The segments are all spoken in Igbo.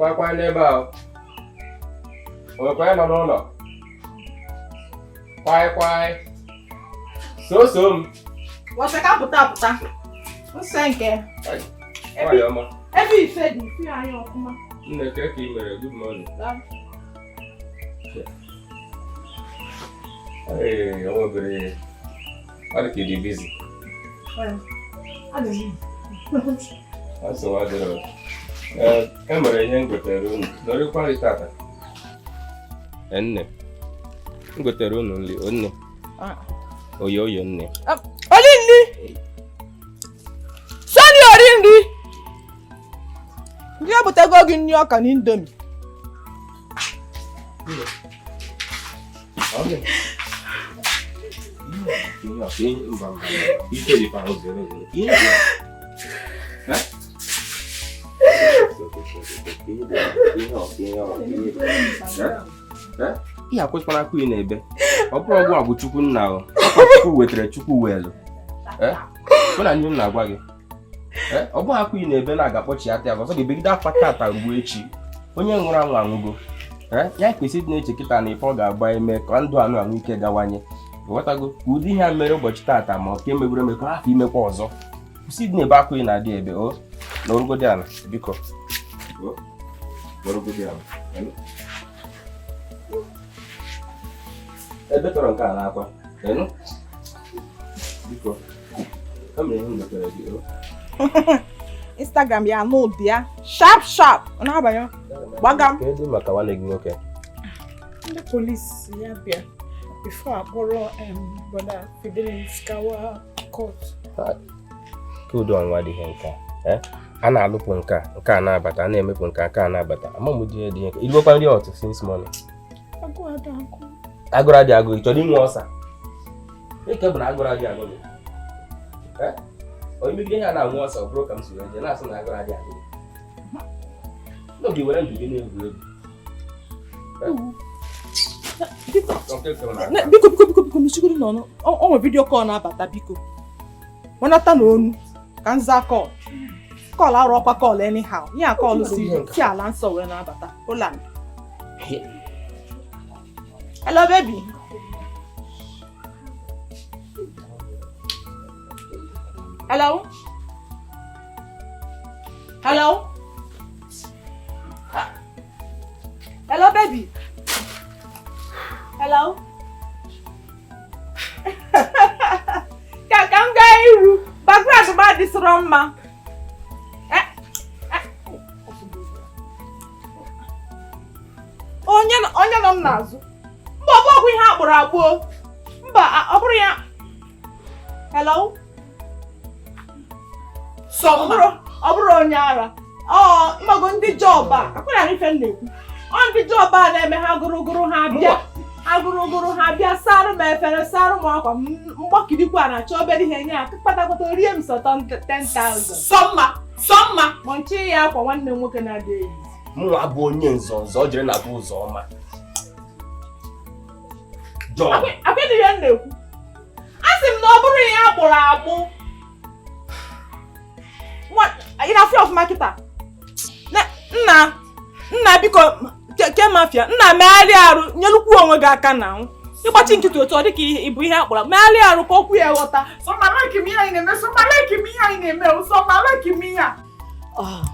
Kwai kwai n'ebe ahụ. O nwekwa onye nọ n'ụlọ? Kwai kwai. So so m. Wọsị ka pụta apụta. Nsọ nke. Nwanyị ọma. Ebe ife dị ife anyị ọfụma. Nne, ke ka ị mere? Good morning. Ee, o nwebere ọ dị ka ị dị busy. Nsogbu adịrọ. Ee, e nwere ihe m gotere unu. Nọrịkwa nri tata. Ee, nne. M gotere unu nri. O nne. Oyo oyo nne. Oli nri! Sani ori nri! Ndị ebutego gị nri ọka na indomi. Ihe akwụsịkwana akwa ị na-ebe. Ọ bụrụ ọgwụ a bụ Chukwu nna o. Ọkwa Chukwu wetara, Chukwu welu. Mụ na ndị m na-agwa gị, ọ bụghị akwa ị na-ebe na-aga kpọchi ata ya ọzọ ga-ebegide akwa tata ruo echi. Onye nwụrụ anwụ anwụgo. Ya kwesịrị ịdị na-eche kịta na ife ọ ga-agba eme ka ndụ anụ anwụ ike gawanye. Ghọtago ka ụdị ihe a mere ụbọchị tata ma ọ ka emegburu eme ka afọ imekwa ọzọ. Kwụsị ịdị na-ebe akwa ị na-adị ebe o. Nọrụgodi ala biko. Nọrụgodi ala. Ebe tọrọ nke a n'akwa. Enu. Biko. E mere ihe m gotere gị o. Instagram ya n'ụdị ya sharp sharp ọ na-abanye gbagam. Kedu maka nwanne gị nwoke? Ndị polisi ya bịa before akpọrọ brother Fidelis gawa court. Ka udo ọnwa adịghị nke a. A na-alụpụ nke a, nke a na-abata, a na-emepụ nke a, nke a na-abata. Ama m ụdị ihe dị ihe. Irigokwa nri ọtụ since morning? Agụụ ada agụ. Agụrụ adị agụ, ị chọrọ inwe ọsa? Eke bụ na agụrụ adị agụ gị. Onye megide ihe a na-anwụ ọsa, ọ bụrụ ka m si wee jee na-asị na agụrụ adị agụ gị. N'oge were ndụ gị na-egwu egwu. Biko biko biko biko mechigoro n'ọnụ. O nwere video call na-abata, biko. Wenata na onu ka nza call. Call arụ ọkwa call anyhow. Ihe a call si ala nsọ wee na-abata. Holland. Hello baby. Hello. Hello. Hello baby. Hello. Ka m gaa iru. Background m adịsịrọ mma. Onye nọ m n'azụ. Mba, ọ bụ ọgwụ ihe akpụrụ akpụ. Mba, ọ bụrụ ya. Hello. Ọ bụrụ onye ara. Ọ mmago ndị job a. Akwụna ife m na-ekwu. Ọ ndị job a na-eme ha gụrụgụrụ ha bịa. Ha gụrụgụrụ ha bịa sarụ m efere, sarụ m akwa, mgbakirikwa na achọ obere ihe nye ya kpatakpata rie m sọ 10,000. Sọmma, sọmma. Ma nchi ya akwa nwanne m nwoke na-adị eyi. Mụnwa bụ onye nzọnzọ ọ jere na bụ ụzọ ọma. Akwụna ihe m na-ekwu. A sị m na ọ bụrụ ihe a kpụrụ akpụ. Ị na-afụ ọfụma kịta? Nna, nna biko ke mafia, nna megharịa arụ nyelukwu onwe gị aka na ịgbachi nkịtị otu ọ dịka ịbụ ihe akpọrọ megharịa arụ ka okwu ya ghọta. Sọmma like m ihe anyị na-eme, sọmma like m ihe anyị na-eme, sọmma like m ihe a. Oh,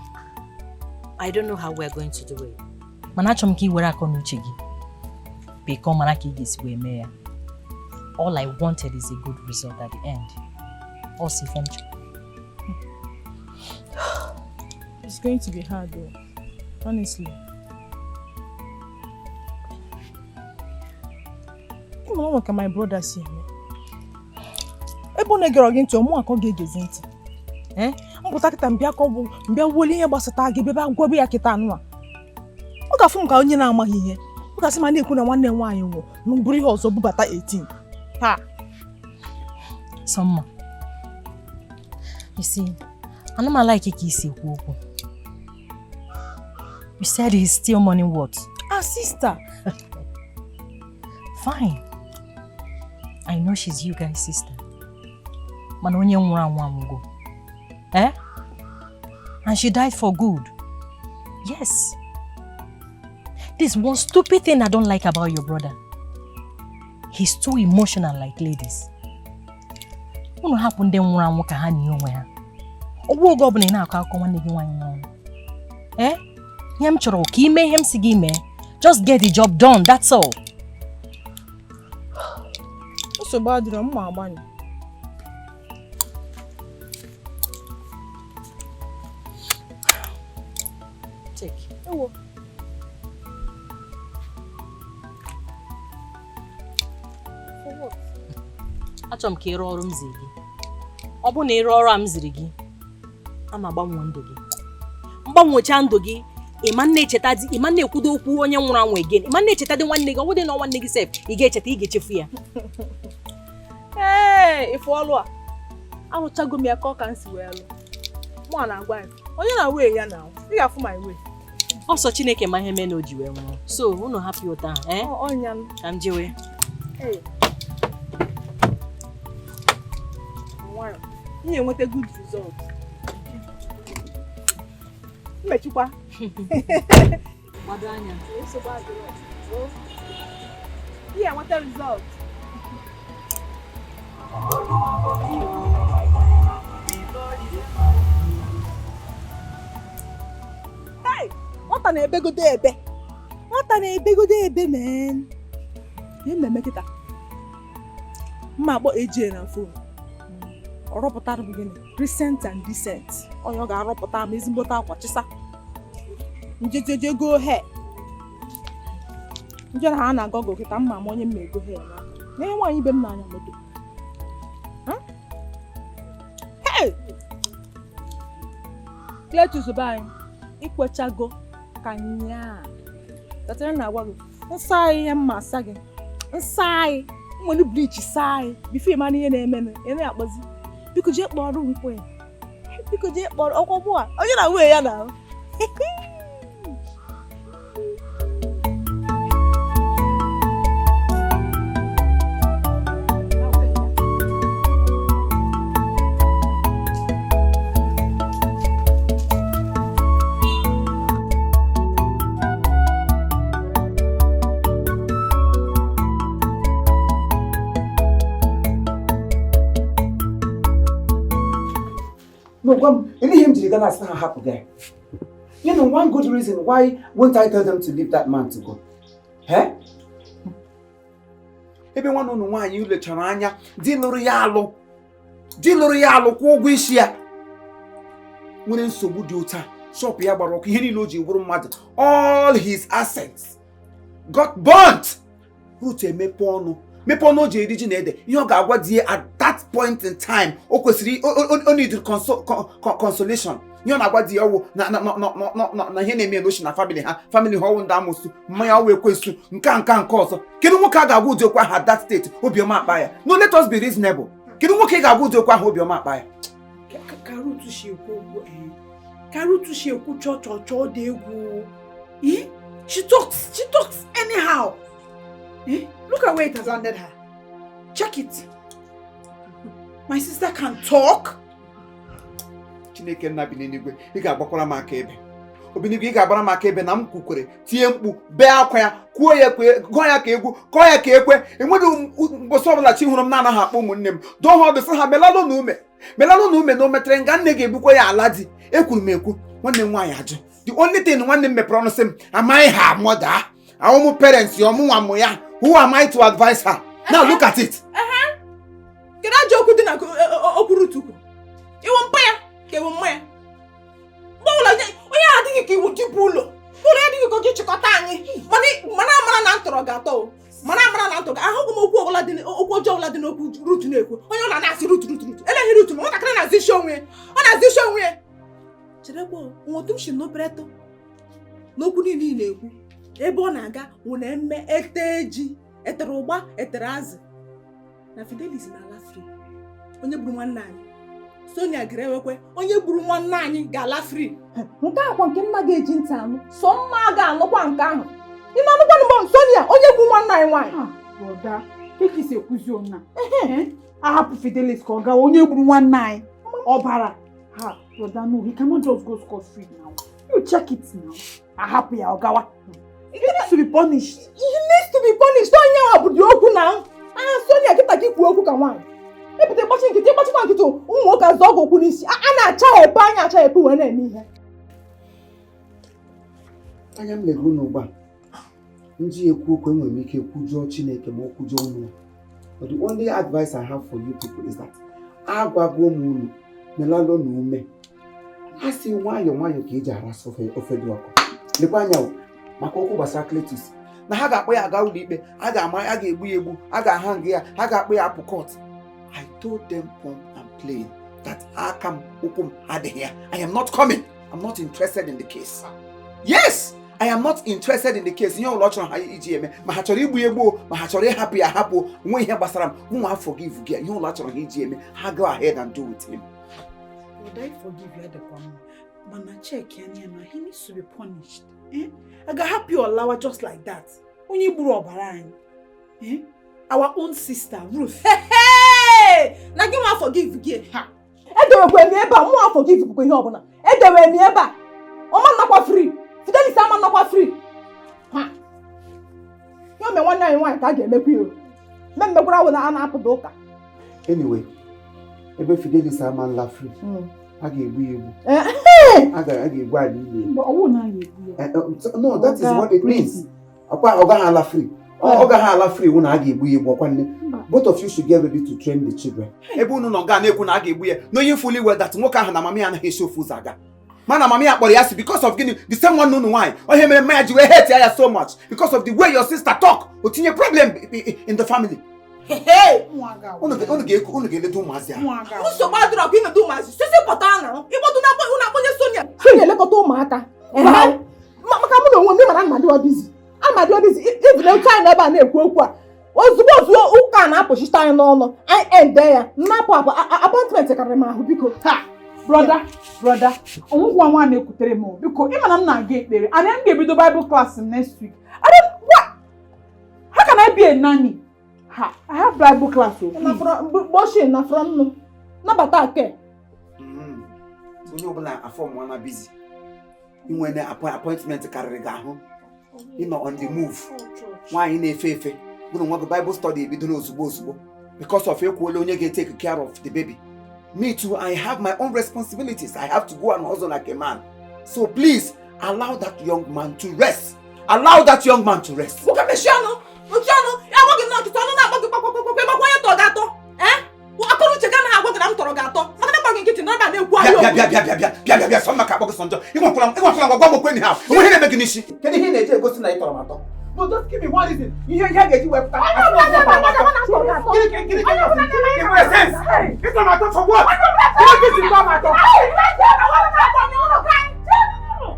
I don't know how we're going to do it. Mana achọrọ m ka ị were akọ n'uche gị bekọọ mara ka ị ga-esi wee mee ya. All I wanted is a good result at the end. Ọ si ife m chọrọ. It's going to be hard though, honestly. Ịma ọ ka my brother si eme. Ebe ọ na-egere gị ntị, ọmụ akọ ga-egezi ntị. Mpụta kịta mbịa ka ọ bụ mbịa wuolie ihe gbasata gị bịa gwabe ya kịta anụ a. Ọ ga-afụ m ka onye na-amaghị ihe. Ọ ga-asị ma na-ekwu na nwanne m nwaanyị nwụrụ na bụrụ ihe ọzọ bubata 18. Ha. Sọmma. You see, ana m like ka isi ekwu okwu. You said he's still mourning what? Ah, sister. Fine. I know she's you guys' sister. Mana onye nwụrụ anwụ anwụgo. Eh? And she died for good. Yes. This one stupid thing I don't like about your brother. He's too emotional like ladies. Unu hapụ ndị nwụrụ anwụ ka ha nie onwe ha. Ọgwụ oge ọbụla ị na-akọ akụkọ nwanne gị nwaanyị nwụrụ. Eh? Ihe m chọrọ ka ime ihe m si gị mee. Just get the job done, that's all. Nsogbu adịrọ mma agbanye. Take. Ewo. For what? Achọrọ m ka ị rụọ ọrụ m ziri gị. Ọ bụrụ na ị rụọ ọrụ a m ziri gị, ama agbanwe ndụ gị. Mgbanwecha ndụ gị, ịma na-echeta di, ịma na-ekwudo okwu onye nwụrụ anwụ again, ịma na-echeta dị nwanne gị, ọ bụdị na nwanne gị sef, ị ga-echeta, ị ga-echefu ya. Ee, ife ọlụ a arụchago m ya ka ọ ka m si wee lụ. Mụ a na-agwa ya, onye na wee ya na ị ga-afụ my way. Ọsọ Chineke ma ihe mee na o ji wee nwụọ. So, unu hapụ ụta ahụ, eh? Ọnya m. Ka m jewe. Ee. Nwayọ. M na-enweta good result. Mmechikwa. Gbado anya. Nsogbu adịrọ. Ị ga-enweta result. Hey! Nwata na-ebegodo ebe. Nwata na-ebegodo ebe, man. Ihe m na-eme kịta. Mma akpọ AJ na phone. Ọ rọpụtara m gịnị? Recent and decent. Onye ọ ga-arọpụta m ezigbote akwa chịsa. Njejeje go hair. Nje na ha na-agọgụ kịta mma ama onye m na-ego hair n'aka. Na ihe nwaanyị ibe m na-anya moto. Hey! Cletus be anyị, ikwechago ka nyaa. Tatara na-agwa gị, nsa anyị ihe mma asa gị. Nsa anyị, nwere bleach saa anyị. Before ị mara ihe na-emenụ, ị na-akpọzi. Biko jee kpọrọ m nkwe. Biko jee kpọrọ ọkwa mụ a. Onye na wee ya na. No, gwa m, ele ihe m jiri gaa na-asị ha hapụ gị. You know, one good reason why won't I tell them to leave that man to go? Eh? Ebe nwanne ụnụ nwaanyị lechara anya, di lụrụ ya alụ, di lụrụ ya alụ kwụọ ụgwọ isi ya. Nwere nsogbu dị ụta, shop ya gbara ọkụ, ihe niile o ji wụrụ mmadụ, all his assets got burnt. Ruth emepe ọnụ, mepe ọnụ o ji eri ji na ede, ihe ọ ga-agwa di ya at that point in time, o kwesịrị o need consolation. Ihe ọ na-agwa di ya ọwụ na na na na na na ihe na-eme n'ochi na family ha, family ha ọwụ ndị amụsụ, mmanya ọwụ ekwensu, nke a nke a nke ọzọ. Kedu nwoke a ga-agwa ụdị okwu ahụ at that state obiọma akpa ya? No, let us be reasonable. Kedu nwoke ị ga-agwa ụdị okwu ahụ obiọma akpa ya? Ka Ruth si ekwu okwu, ka Ruth si ekwu chọọ chọọ chọọ dị egwu. She talks anyhow. Look at where it has landed her. Check it. My sister can talk. Chineke nna bi n'eluigwe, ị ga-agbakwara m aka ebe. Obinigwe, ị ga-agbara m aka ebe na m kwukwere, tie mkpu, bee akwa ya, kwuo ya ekwe, gụọ ya ka egwu, kọọ ya ka ekwe. Enweghị mbọsị ọbụla chi hụrụ m na-anaghị akpọ ụmụnne m, dọọ ha ọdụ sị ha melalụ na ume, melalụ na ume na o metere nga nne ga-ebukwa ya ala di. Ekwuru m ekwu, nwanne m nwaanyị ajụ. The only thing nwanne m mepere ọnụ sị m, amaghị ha mother, ahụmụ parents ya, ọmụnwa mụ ya, who am I to advise her? Now look at it. Kedu ajọ okwu dị na okwu Ruth kwuru? Iwu mpa ya ka ewu mma ya. Mgbe ọbụla onye adịghị ka iwu dịbụ ụlọ. Ụlọ adịghị ka gị chịkọta anyị. Mana amara na ntọrọ ga-atọ o. Mana amara na ntọrọ ahụghị m okwu ọbụla dị okwu ọjọọ ọbụla dị n'okwu Ruth na-ekwu. Onye ọ na-asị Ruth Ruth Ruth. Eleghị Ruth ma nwatakịrị na-azụ isi onwe ya. Ọ na-azụ isi onwe ya. Cherekwa otu m si n'operetụ n'okwu niile ị na-ekwu. Ebe ọ na-aga wụ na eme ete ji, etere ụgba, etere azụ. Na Fidelis na-ala free. Onye gburu nwanne anyị. Sonia gara ewekwe, onye gburu nwanne anyị ga-ala free. Nke akwa nke mma ga-eji ntị anụ, sọ mma ga-anụkwa nke ahụ. Ị na-anụkwa mgbe Sonia, onye gburu nwanne anyị nwaanyị. Brother, ka isi ekwuzi onna. Ahapụ Fidelis ka ọ gawa, onye gburu nwanne anyị. Ọbara. Ha, brother, no, he cannot just go scot free now. You check it now. Ahapụ ya ọ gawa. He needs to be punished. He needs to be punished. Onye nwa bụ dị okwu na ah Sonia kịta ka ikwu okwu ka nwaanyị. Epụta ịgbachi nkịtị, ịgbachikwa nkịtị, ụmụ nwoke azụ ọgwụ okwu n'isi. A na-achaghepụ anya achaghepụ wee na-eme ihe. Anya m lere unu ugbu a, nji ekwu okwu, enwere m ike kwujọọ Chineke ma ọ kwujọọ unu. But the only advice I have for you people is that agwago m unu melalụ na ume a sị nwayọọ nwayọọ ka eji arasị ofe ofe dị ọkụ. Lekwa anya o, maka okwu gbasara Cletus na ha ga-akpọ ya aga ụlọ ikpe, a ga-ama, a ga-egbu ya egbu, a ga-aha nga ya, ha ga-akpọ ya apụ court. I told them pump and plain that aka m, ụkwụ m adịghị ya. I am not coming. I'm not interested in the case. Yes, I am not interested in the case. Ihe ọbụla ọ chọrọ ha iji eme, ma ha chọrọ igbu ya egbu, ma ha chọrọ ịhapụ ya ahapụ, nwe ihe gbasara m. Mụnwa forgive gị. Ihe ọbụla chọrọ ha iji eme, ha go ahead and do with him. Would I forgive you, adịkwa mma, mana check ya anya na he needs to be punished. Eh? A ga-ahapụ ya ọlawa just like that? Onye gburu ọbara anyị. Eh? Our own sister Ruth. Hey! Na gị nwa forgive gị ha. Edewekwe m ebe a, mụ forgive bụkwa ihe ọbụla. Edewe m ebe a. Ọma nnakwa free. Fidelis ama nnakwa free. Ha. Ya ome nwanne anyị nwaanyị ka a ga-emekwa ya. Mme mmekwara awụ na a na-apụda ụka. Anyway, ebe Fidelis ama nla free, a ga-egbu ya egbu. A ga-egbu ala ili. Mgbe ọwụ na anyị egbu ya. No, that is what it means. Ọkwa ọ gaghị ala free. Ọ gaghị ala free wụ na a ga-egbu ya egbu. Ọkwa nne, both of you should get ready to train the children. Ebe unu nọ gaa na-ekwu na a ga-egbu ya, knowing fully well that nwoke ahụ na mami ya anaghị esi ofu ụzọ aga, mana mami ya kpọrọ ya si because of gịnị? The same one unu nwaanyị onye mere mmanya ji wee hate ya so much because of the way your sister talk, o tinye problem in the family. Unu ga-eleta ụmụazị ahụ. Nsogbu adịrọ ka ịnọdụ ụmụazị sisi pụta na ịkpọtụ na unu akpọnye Sonia. Sonia elekọta ụmụaka. Maka mụ na onwe m, ịmara mmadụ busy, amadị busy. Even otu anyị n'ebe a na-ekwu okwu a, ozugbo ozugbo ụka na-apụchite anyị n'ọnụ, anyị ende ya nnapụ apụ. Appointment karịrị m ahụ, biko. Ha, brother, brother, onwekwa nwa na-ekwutere m, biko. Ịma na m na-aga ekpere and m ga-ebido Bible class m next week. I don't, what, how can I be a nanny? Ha, I have Bible class o. Gbochie na frọ nnu nabata ake. Onye ọbụla afọ mụọ na busy inwe na appointment karịrị gị ahụ, ịnọ on the move, nwaanyị na-efe efe gụrụ nwa gị. Bible study ebidoro ozugbo ozugbo because of ekwuola onye ga-etake care of the baby. Me too, I have my own responsibilities. I have to go and hustle like a man. So please allow that young man to rest. Allow that young man to rest. Nwoke, mechie ọnụ, mechie ọnụ. Ya agwa gị nnọọ nkịtị, ọnụ na-agba gị kpakpakpakpa. Ịgbakwa onye tọrọ gị atọ? Ee, akọrọ uche gị anaghị agwa gị na m tọrọ gị atọ maka na gba gị nkịtị n'ebe a na-ekwu ahịa. Bịa, bịa, bịa, bịa, bịa, bịa, bịa, bịa. Sọ maka akpọ gị sọ njọ. Ịnwekwala, ịnwekwala ngwa gwa m okwu anyhow. Onwe ihe na-eme gị n'isi. Kedu ihe ị na-eji egosi na ị tọrọ m atọ? But just give me one reason. Ihe a ga-eji wepụta. Gịnị gịnị gịnị? Ị nwere sense? Ị tọrọ m atọ for what? Gịnị ka isi tọrọ m atọ?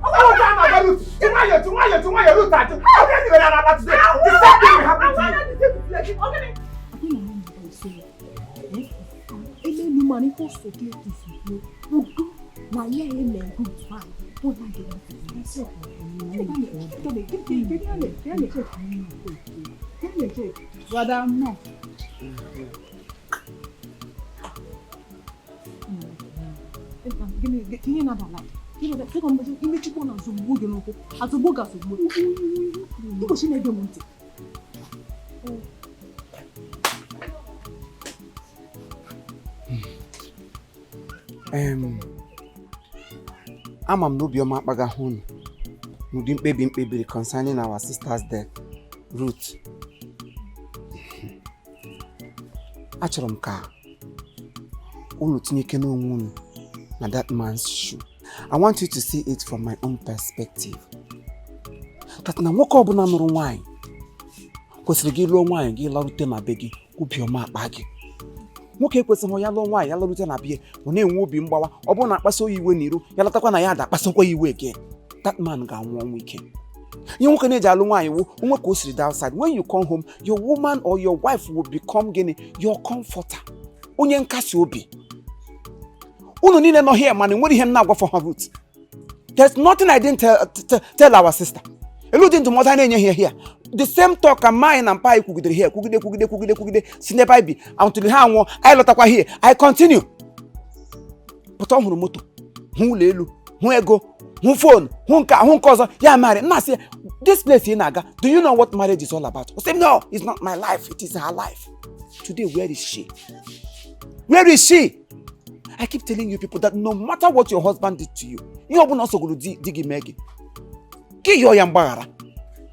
Ọ ga na Ruth. Ji nwayọọ, ji nwayọọ, ji nwayọọ, Ruth ajụ. Ọ bụrụ na ị were ala today, the same thing will happen to you. Elelu mana ihe ọsọ Cletus kwuo udo na ya eme Ruth nwanyị ọ naghị. Brother, no. Ihe na-adala imechukwu na azụgbo gị n'ụkwụ, azụgbo gị, azụgbo igbochi na-ege m ntị. Ama m na obiọma akpagaghị unu n'ụdị mkpebi m kpebiri concerning our sister's death, Ruth. Achọrọ m ka unu tinyeke n'onwe unu na that man's shoe. I want you to see it from my own perspective, that na nwoke ọbụla nụrụ nwaanyị kwesịrị gị lụọ nwaanyị, gị larute na be gị, obiọma akpa gị. Nwoke ekwesịghị ya lụọ nwaanyị, ya larute na bie, ọ na-enwe obi mgbawa. Ọ bụrụ na akpaso ya iwe n'iru, ya latakwa na ya ada akpasokwa ya iwe again, that man ga-anwụ ọnwụ ike. Ihe nwoke na-eji alụ nwaanyị wụ onwe ka o siri dị outside. When you come home, your woman or your wife will become gịnị? Your comforter, onye nkasi obi. Unu niile nọ here, mana enwere ihe m na-agwa for her. Ruth, there's nothing I didn't tell our sister. Elu dị ndụmọdụ a na-enye here here, the same talk ka mma anyị na mpa anyị kwugidere here, kwugide, kwugide, kwugide, kwugide, si n'ebe anyị bi until ha nwụọ. Anyị lọtakwa here, I continue. Pụta, ọ hụrụ moto, hụ ụlọ elu, hụ ego, hụ phone, hụ nke, hụ nke ọzọ, ya marị nna asị ya. This place ị na-aga, do you know what marriage is all about? Ọ sị m, no, it's not my life, it is her life. Today, where is she? Where is she? I keep telling you people that no matter what your husband did to you, ihe ọbụla ọ sọgoro di di gị mee gị, gị yọọ ya mgbaghara.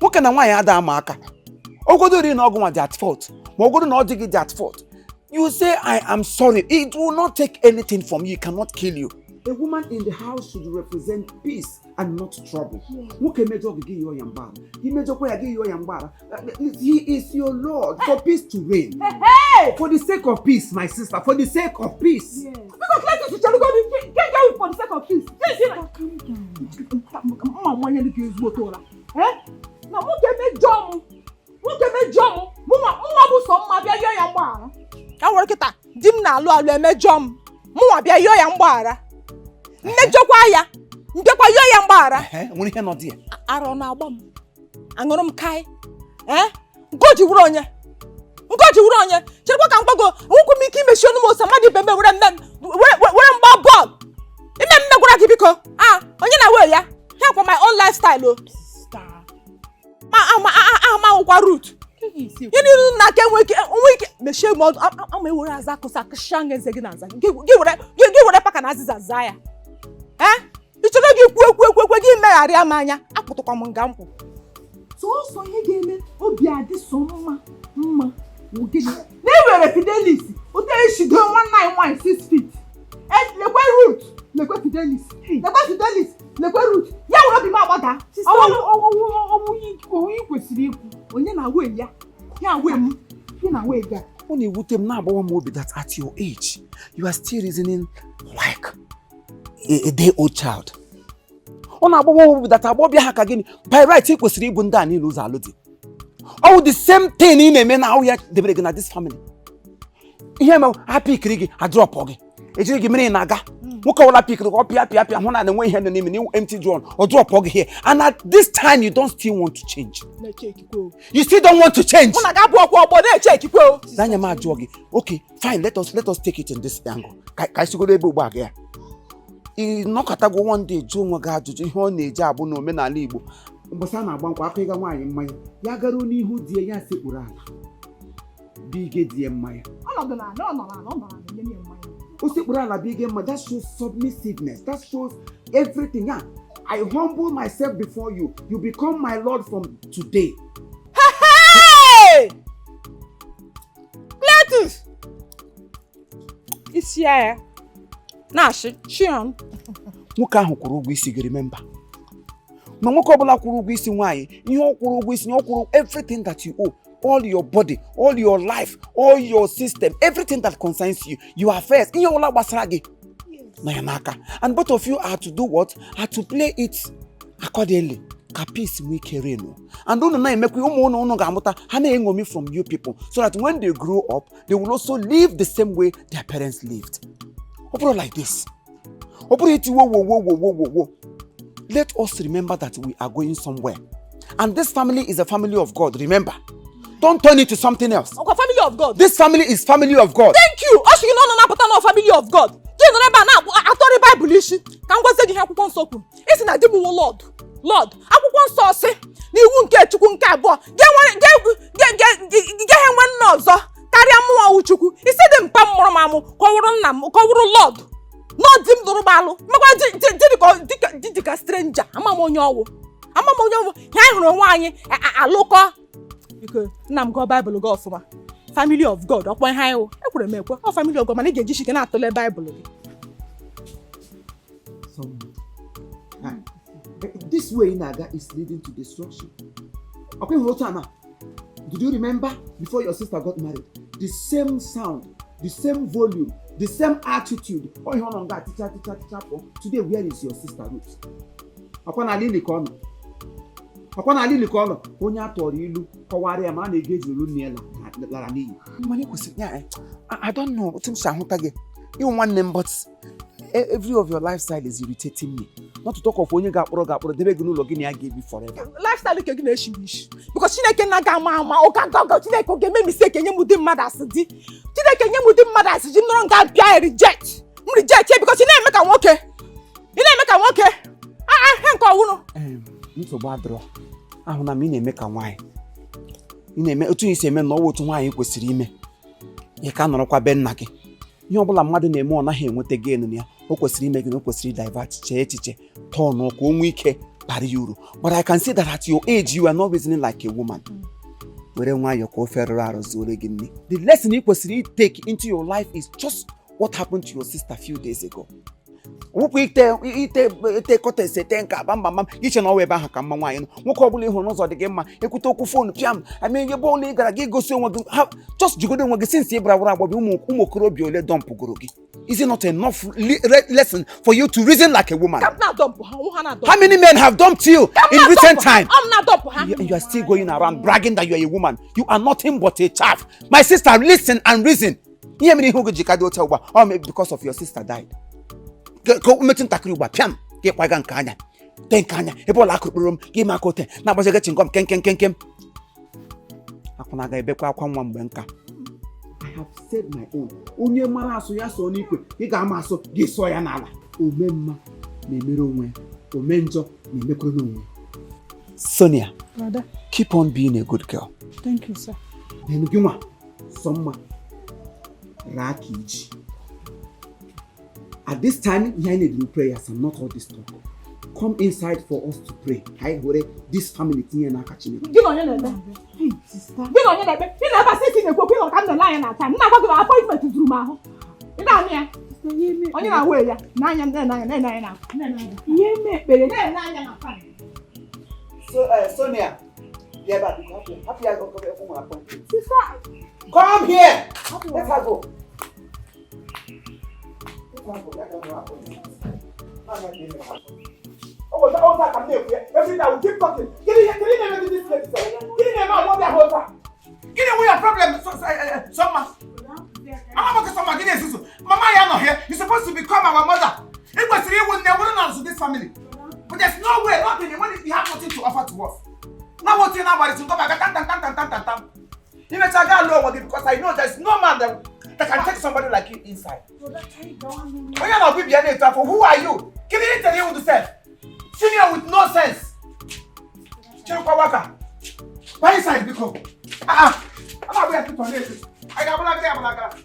Nwoke na nwaanyị ada ama aka. Ogodo ri na ọgụ nwa dị at fault, ma ogodo na ọ dị gị dị at fault. You say, "I am sorry." It will not take anything from you. It cannot kill you. A woman in the house should represent peace and not trouble. Nwoke mejọ gị, gị yọọ ya mgbaghara. Gị mejọkwa ya, gị yọọ ya mgbaghara. He is your Lord, for peace to reign. For the sake of peace, my sister, for the sake of peace. Because let us chere go ke ke for the sake of peace. Mma mmanya dị ka ezigbo ụra. Eh? Na nwoke mejọ m. Nwoke mejọ m. Mụnwa mụnwa bụ sọ mma bịa yọọ ya mgbaghara. Ya were kịta di m na-alụ alụ emejọ m. Mụnwa bịa yọọ ya mgbaghara. Mmejọkwa ya. Mbịakwa yọọ ya mgbaghara. Ehe, nwere ihe nọ dị ya. Ara ọ na-agba m, aṅụrụ m kai, ee, ngoji wuru onye, ngoji wuru onye. Cherekwa ka m gbago nwekwu m ike imechi ọnụ m ose mmadụ ibe m were mme were mgba bọọlụ ime mme gwara gị biko a onye na-we ya ya kwa my own lifestyle o ma ama ama awụkwa root ihe niile na aka enwe ike enwe ike mechie m ọnụ ama ewere aza akụsa akụsịa anya eze gị na aza gị gị were gị were paka na azịza zaa ya. Ee, ị chọrọ gị kwuo ekwu ekwu ekwe gị megharịa m anya apụtụkwa m nga nkwụ sọsọ ihe ga-eme obi adị sọ mma mma wụ gịnị na e were Fidelis otu eshigo nwanne anyị nwaanyị 6 feet. Lekwe Ruth, lekwe Fidelis, lekwe Fidelis, lekwe Ruth, ya were obi m agbada. Ọwụ ị kwesịrị ikwu. Onye na-awe ya ya we m gị na we ga. Ọ na-ewute m, na-agbawa m obi that at your age, you are still reasoning like a day old child. Ọ na-agbawa m obi that agbọbịa ha ka gịnị by right ị kwesịrị ịbụ ndị a niile ụzọ alụ di. Ọ wụ the same thing ị na-eme na ahụ ya debere gị na this family. Ihe mere ha pikiri gị, adrọpụ gị, ejiri gị mmiri na-aga. Nwoke ọbụla pikiri gị, ọ pịa pịa pịa hụ na na-enwe ihe nọ n'ime na empty drum, ọ drọpụ gị here. And at this time, you don't still want to change. Na-eche ekikwe o. You still don't want to change. Mụ na gị abụ ọkwa ọgbọ na-eche ekikwe o. N'anya m ajụọ gị, okay, fine, let us take it in this angle. Ka anyị sigoro ebe ugbu a ga ya ị nọkọtago one day jụọ onwe gị ajụjụ ihe ọ na-eji abụ n'omenala Igbo, mbọsị a na-agba nkwụ akụ ịga nwaanyị mmanya, ya garuo n'ihu di ya, ya sekpuru ala bige di ya mmanya. Ọnọdụ na ala, ọ nọ n'ala, ọ nọ n'ala enye ya mmanya. O sekpuru ala bige mmanya, that shows submissiveness, that shows everything. Ya, I humble myself before you, you become my lord from today. Hey! Cletus! Isi ya na-achị chion. Nwoke ahụ kwụrụ ụgwọ isi gị, remember, ma nwoke ọbụla kwụrụ ụgwọ isi nwaanyị, ihe ọ kwụrụ ụgwọ isi ya, ọ kwụrụ everything that you owe, all your body, all your life, all your system, everything that concerns you, your affairs, ihe ọbụla gbasara gị na ya n'aka. And both of you are to do what? Are to play it accordingly ka peace nwee ike reign. And unu na-emekwa ụmụ unu, unu ga-amụta ha na-eṅomi from you people, so that when they grow up, they will also live the same way their parents lived. Ọ bụrụ like this, ọ bụrụ iti wo wo wo wo wo wo wo. Let us remember that we are going somewhere and this family is a family of God. Remember, don't turn it to something else. Ọkwa family of God. This family is family of God. Thank you. Ọ sị gị na ọ nọ na-apụta na family of God. Gị nọrọ ebe a na-atọrị Baịbụl isi ka m gwazie gị ihe akwụkwọ nsọ kwuru. Isi na di m wụ Lord Lord. Akwụkwọ nsọ sị na iwu nke Chukwu nke abụọ gaghị enwe nna ọzọ karịa mmụọ wụ Chukwu. Isi dị mpa m mụrụ m amụ ka ọ wụrụ nna m, ka ọ wụrụ Lord nọ di m lụrụ m alụ makwa di di di dịka stranger. Ama m onye ọwụ, ama m onye ọwụ. Ihe anyị hụrụ onwe anyị alụkọ. Biko nna m, gụọ Baịbụl gị ọfụma. Family of God, ọkwa ihe anyị wụ. Ekwere m ekwe, ọ family of God, mana ị ga-eji ike na-atụle Baịbụl gị. This way ị na-aga is leading to destruction. Ọkwa ịhụrụ otu a na, did you remember before your sister got married, the same sound, the same volume, the same attitude? Ọ ihe ọ nọ nga ticha ticha ticha pụọ. Today, where is your sister Ruth? Ọkwa n'ala ili ka ọ nọ, ọkwa n'ala ili ka ọ nọ. Onye a tọrọ ilu kọwara ya ma a na-ege ejiri olu nne ya lara n'iyi. Mana ị kwesịrị ya, I don't know otu m si ahụta gị ịwụ nwanne m, but every of your lifestyle is irritating me, not to talk of onye ga-akpọrọ gị akpọrọ debe gị n'ụlọ gị na ya ga-ebi forever. Lifestyle nke gị na-eshi m ishi because Chineke na ga ama ama ụka gaga. Chineke ọ ga-eme mistake enye m ụdị mmadụ asị di? Chineke nye m ụdị mmadụ asị ji m nọrọ nga bịa reject m, reject ya because ị na-eme ka nwoke, ị na-eme ka nwoke. Ah ah, he nke ọwụrụ. Nsogbu adịrọ. Ahụna m ị na-eme ka nwaanyị. Ị na-eme otu ị si eme na ọwụ otu nwaanyị kwesịrị ime. Ị ka nọrọkwa be nna gị. Ihe ọbụla mmadụ na-eme ọ naghị enweta gain na ya. O kwesịrị ime gị na o kwesịrị divert, chee echiche, tọọ ka o nwee ike bara ya uru. But I can see that at your age you are not reasoning like a woman. Were nwayọọ ka ofe rụrụ arụ zuore gị nne. The lesson ị kwesịrị take into your life is just what happened to your sister few days ago. Wụpụ ite ite ite kọtes ete nka bam bam bam, iche na ọwa ebe ahụ ka mma nwaanyị nọ. Nwoke ọbụla ị hụrụ n'ụzọ dị gị mma, ekwute okwu phone pịam ame ebe ọbụla ị gara gị gosi onwe gị ha. Just jigodo onwe gị since ị bara wụrụ agbọbị, ụmụ okorobịa ole dọmpụgoro gị? Is it not enough lesson for you to reason like a woman? Ka m na-adọmpụ ha, nwụ ha na-adọmpụ. How many men have dumped you in recent time? Ọ m na-adọmpụ ha. You are still going around bragging that you are a woman. You are nothing but a chaff. My sister, listen and reason. Ihe mere ihe oge ji ka dị otu ugbu a, ọ maybe because of your sister died. Ka o metụ ntakịrị ugbu a, pịam, ka ịkwaga nke anya. Te nke anya, ebe ọla akụrụ kpụrụ m, ka ime aka ote, na-agbaziga chingọm kem kem kem kem. Akwụna ga-ebekwa akwa nwa mgbe nka. I have said my own. Onye mara asụ ya sụọ n'ikwe, ị ga-ama asụ gị sụọ ya n'ala. Ome mma na-emere onwe ya, ome njọ na-emekwere n'onwe ya. Sonia, Brother, keep on being a good girl. Thank you, sir. Then gị nwa sọ mma raa ka iji. At this time, ihe anyị na-eduru prayers and not all this talk. Come inside for us to pray. Ka anyị were this family tinye n'aka Chineke. Gị na onye na-eme? Gị na onye na-eme? Ị na-ebe asị isi na-ekwu okwu, ị nọ ka m na-ele anya na time. M na-agwa gị na appointment zuru m ahụ. Ị na-anụ ya? Onye na-awa ya? N'anya, na-ene anya, na-ene anya na Ihe eme ekpere. Na-ene anya na fan. So, Sonia, bịa ebe a biko, hapụ ya, hapụ ya, ọ nwere appointment. Sister, Come here! Let her go. Let her go. Let her go. Oh, that was that I'm here. Every day we keep talking. Get in here, get in here, this lady. Get in here, man. What are you? Get in your problem, so, Summer. Mama, okay, Summer, get in here. Mama, you are not here. You're supposed to become our mother. It was 3 would never know this family. But there's no way, nothing. When you have nothing to offer to us. Now what you now worry to come back? Tan tan tan tan tan tan tan. You know, I got low because I know there's no man that can take somebody like you inside. When you're not with for who are you? Can you tell you what to say? Senior with no sense. Chirukwa waka. Why inside because? Ah ah. I'm not going to put on this. I got black.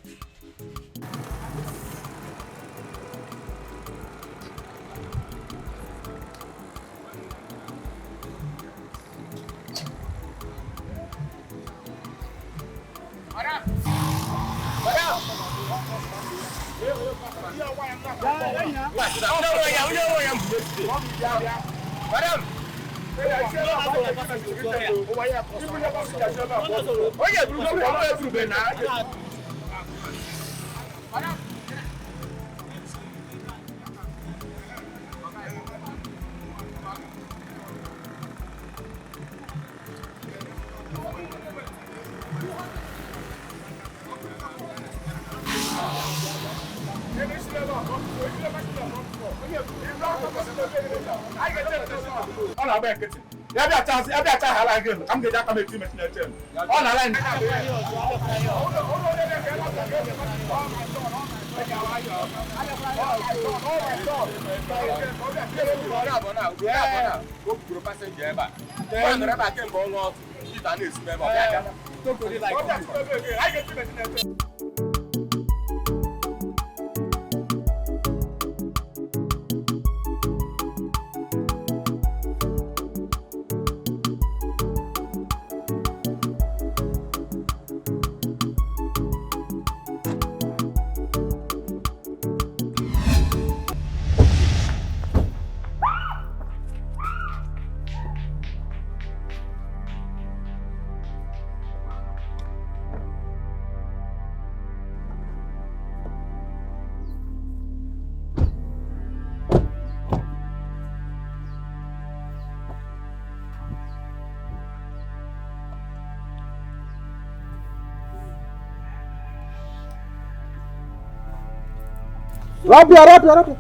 Rabia, Rabia, Rabia.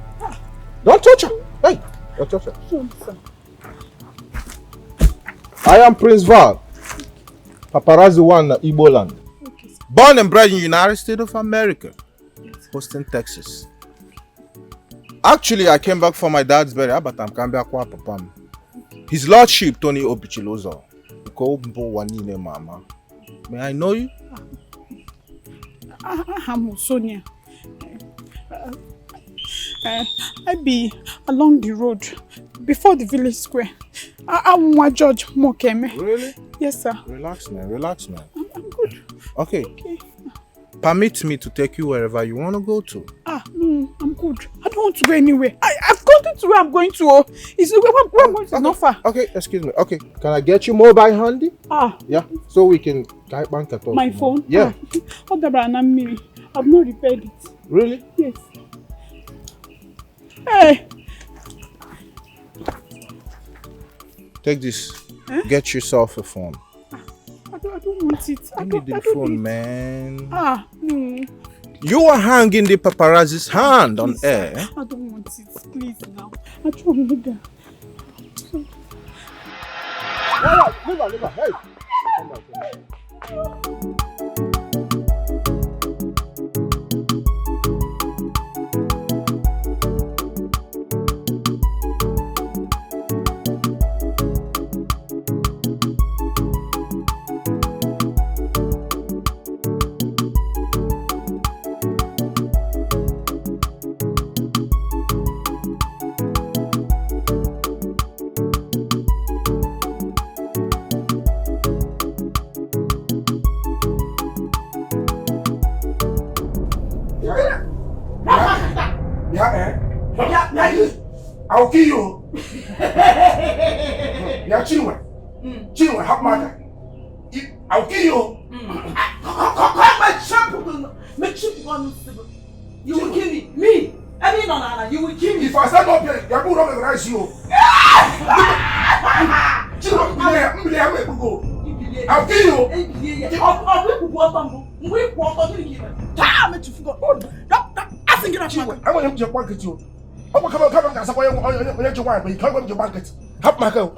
Don't touch her. Hey, don't touch her. I am Prince Val, Paparazzi One, Igbo land. Born and bred in the United States of America, Houston, Texas. Actually, I came back for my dad's burial, but I'm coming back for Papa. His Lordship Tony Obichilozo. Nke mbụ ụwa niile ma ama. May I know you? Aha m Sonia. I be along the road before the village square. I'm nwa George Mokeme. Really? Yes, sir. Relax, man. Relax, man. I'm good. Okay. Okay. Permit me to take you wherever you want to go to. Ah, no, I'm good. I don't want to go anywhere. I've gotten to where I'm going to. Oh. It's where I'm going to is not far. Okay, excuse me. Okay, can I get your mobile handy? Ah. Yeah, so we can guide bank at all. My phone? Yeah. Ah. I've not repaired it. Really? Yes. Hey. Take this. Eh? Get yourself a phone. I don't want it. I You don't, need I the don't phone, need. man. Ah, no. You are hanging the paparazzi's hand on Please, air. I don't want it. Please now. I don't want it. Leave her, leave her. Hey. Come back, come back. I'll kill you. Yeah, Chinwe. Chinwe, help my. I'll kill you. You will kill me. Me. I mean, no, you will kill me. If I stand up here, you will recognize you. Chinwe, I'll kill you. Chinwe, I'm going to bank you. I'm going to come and ask why you bank it. Help my girl.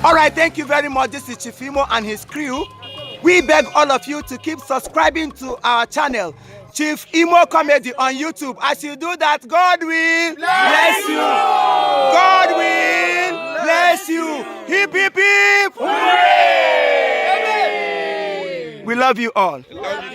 All right, thank you very much. This is Chief Imo and his crew. We beg all of you to keep subscribing to our channel, Chief Imo Comedy on YouTube. As you do that, God will bless you. God will bless you. Hip, hip, hip. Hooray! We love you all.